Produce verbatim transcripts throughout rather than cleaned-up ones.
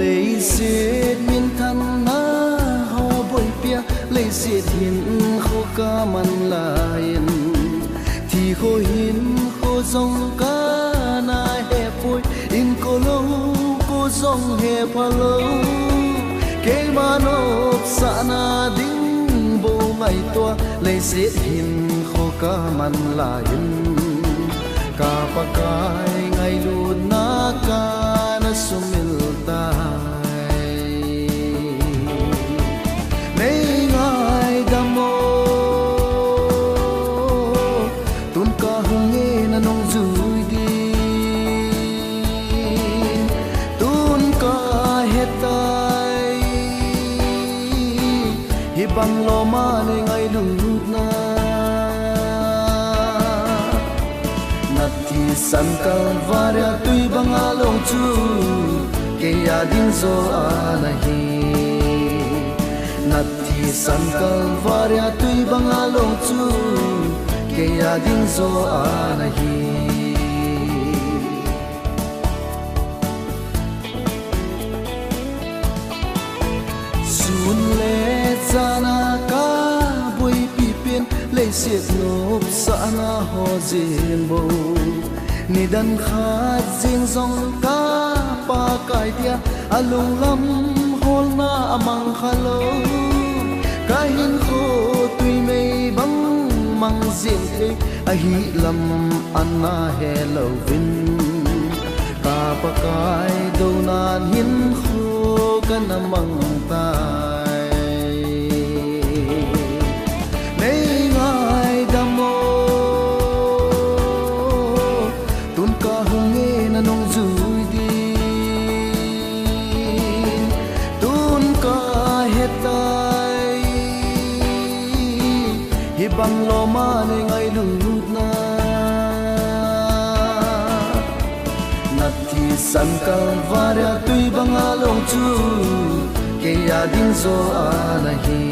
Leiset minthanna ho boipi a, leiset hinkho kaman laiyin, thi kho hinkho jong kana hepoi, in kho lou kho jong hepha lou, keima nopsahna ding bou ngaito a, leiset hinkho kaman laiyin, ka Pakai ngailutna kana sumil tai. Nei ngaidam o, tun kahung e nanung jui ding, tun kahe tai, hibang lom a nei ngailutna. Nathisan Kalvari a tui banga lou chu keia ding jo ana hi. Nathisan Kalvari a tui banga lou chu keia ding jo ana hi. Sun le chana kaboipi pen, leiset nopsahna ho jeng bou, nidan khat jeng jong ka Pakai tia alunglam holna amang kha lou, kahinkho tui mei bang mang jeng thei, ahi lam ana he louvin, ka Pakai dounan hinkho kana mang tai. Nei ngaidam o, tun kahung e nanung jui ding, tun kahe tai, hibang lom a nei ngailutna. Nathisan Kalvari a tui banga lou chu keia ding jo ana hi.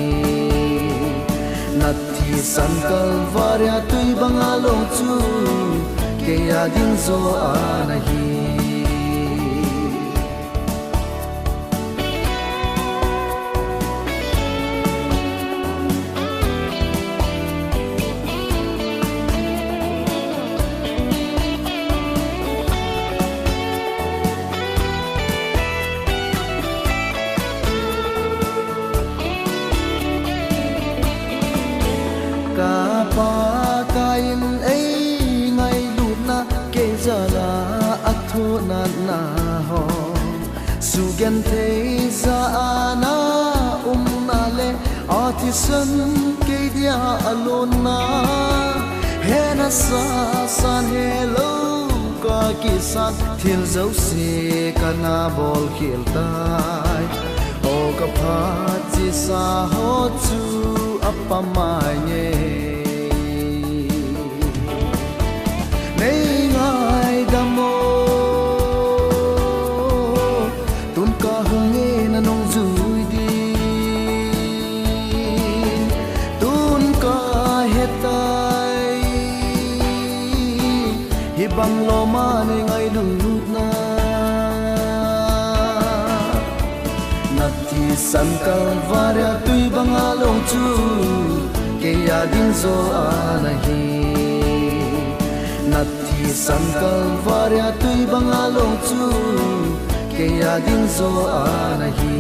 Nathisan Kalvari a tui banga lou chu keia ding jo ana hi. Ka Pakai in ei ngailutna, kei jal a athoh natna ho, sugenthei ja a na umna le, athisan kei dia alonna, hena sasan helou ka kisan, thil jouse kana bolkhel tai. O ka phat chesa ho chu apamai nge. Nei ngaidam o, tun kahung e nanung jui ding, tun kahe tai, hibang lom a nei ngailutna. Nathisan Kalvari a tui banga lou chu keia ding jo ana hi. Nathisan Kalvari a tui banga lou chu keia ding jo ana hi.